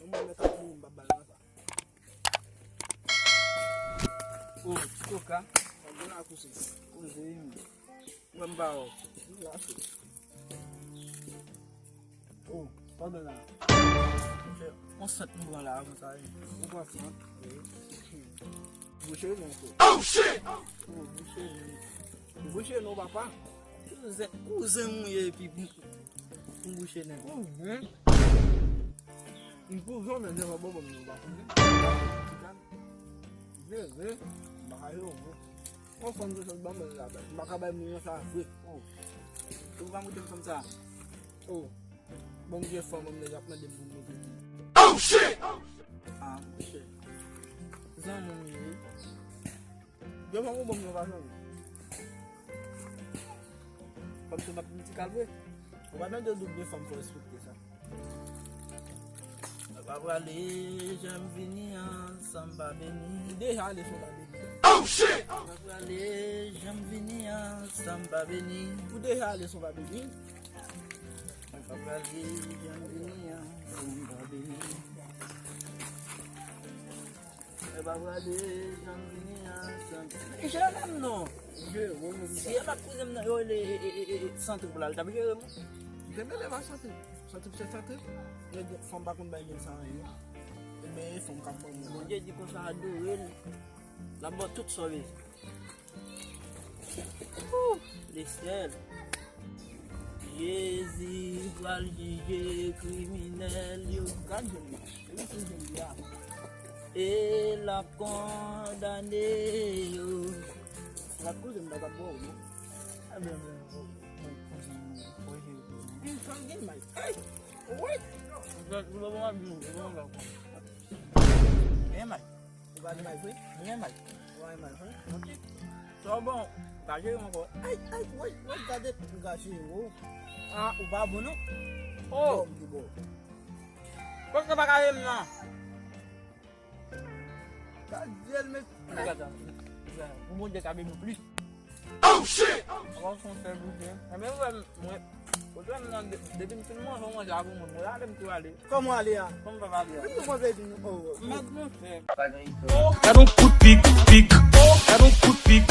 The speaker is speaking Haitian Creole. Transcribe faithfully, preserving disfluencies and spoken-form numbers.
Mwen mèt ap mouri, m p ap ba l nan sa. O, ti koka. Mwen gen la kouse. Koze wi. Mwen m ba w. M la fè. O, pandan la. Monchè, on sant nou pran la, konsa, wi. Ou pran sant? Wi. Bouche non, frè. Oh, shit! O, bouche non. Bouche non, papa. Kouzen, kouzen mwen ye, epi pou, pou bouche nen. Kouzen? M kouzen, men devan bon, bon, nou pa kouzen. Vre, vre. M pa ka yo, vre. Yon fanm ki sot ban mwen la, m pa ka bay moun nan sa vre. Oh. Ou pa montre m fanm sa? Oh. Bon, m gen fanm, m deja ap mande m pou m montre li. Oh, shit! Ah, monchè. Zanmi m ye. Gen fanm ou bon, m pa zanmi. Fanm se m ap di ti kalbre. Ou pa tande yo di w gen fanm, fò respekte sa. Ou pa prale, jan m vini an, san m pa beni. Ou deja ale, san w pa beni. Oh, shit! Ou pa prale, jan m vini an, san m pa beni. Ou deja ale, san w pa beni. Ou pa prale, jan m vini an, san m pa beni. Ou pa prale, jan m vini an, san m... Li jere m non. Li jere w, wi, wi. Si e pa t kouzen m nan, yo rele, e, e, e, e, Santrip la, li t ap jere m. Li te mele m ak Santrip. Santrip se Santrip. Nèg fanm pa konn bay moun sa anyen. Ebyen, e fanm k ap ban moun. Bondye di konsa, adore l. L ap ba w tout sa w bezwen. Ooh, Lesyèl. Jezi pral jije kriminèl yo. Gad jèn nan. Li tou jèn li a. E l ap kondane yo. L ap kouzen m pa t ap ba w non. Ebyen, ebyen, kouzen m, kouzen m. Li pral gen may. Hey! Wi! Ou pa ban m ap di nou, ou pa ban m ap di nou. Gen may. Ou pa gen may vre? Mwen gen may. Ou pa gen may vre? Ok. Sa w bon, ou ka jere m ankò. Ay, ay, woy, woy, gade, m ka jere w. Ah, ou pa bon non. Oh! Bon, m pi bon. Kòm sa pa ka jere m nan. Gade l, men. Gade sa. Pou Bondye ka beni w plis. Oh, shit! Avan w se yon sèl bouche. Enben, ou wè m, mwen, ou wè m nan de-, depi m fin manje, mwen manje avè moun. Mwen ale, m tou ale. Kòman w ale a? Kòman m pap ale a? Mwen manje di nou, oh. Mèd, monchè. Gad yon kout pik, pik. Gad yon kout pik.